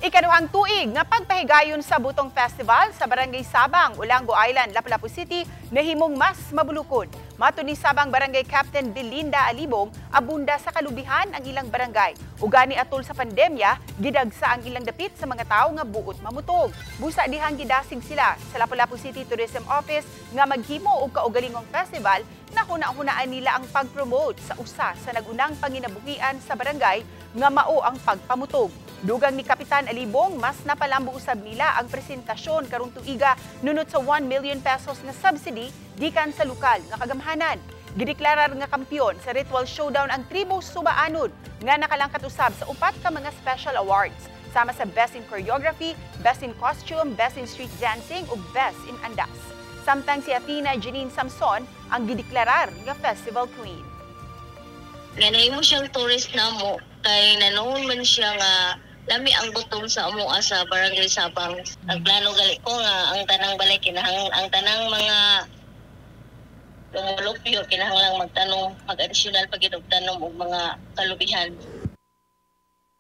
Ikaduhang tuig nga pagpahigayon sa Butong Festival sa Barangay Sabang, Olango Island, Lapu-Lapu City nahimong mas mabulukod. Matud ni Sabang Barangay Captain Belinda Alibong, abunda sa kalubihan ang ilang barangay. Ugani atol sa pandemya, gidagsa ang ilang dapit sa mga tawo nga buot mamutong. Busa dihang gidasig sila sa Lapu-Lapu City Tourism Office nga maghimo og kaugalingong festival na huna-hunaan nila ang pag-promote sa usa sa nagunang panginabuhian sa barangay nga mao ang pagpamutong. Dugang ni Kapitan Alibong, mas napalambo usab nila ang presentasyon karong tuiga nunot sa 1 million pesos nga subsidy gikan sa lokal nga kagamhanan. Gideklarar nga kampiyon sa Ritual Showdown ang tribo Subaanod nga nakalangkat usab sa upat ka mga special awards sama sa Best in Choreography, Best in Costume, Best in Street Dancing ug Best in Andas. Samtang si Athena Janine Samson ang gideklarar nga Festival Queen. Nga nahimo siyang tourist namo kay nanoon man siya nga lami ang butong sa amoa sa Barangay Sabang. Ang plano gali ko nga ang tanang balay kinahang ang tanang mga lumulupyo kinahanglang magtanom, mag-additional pag og tanom og mga kalubihan.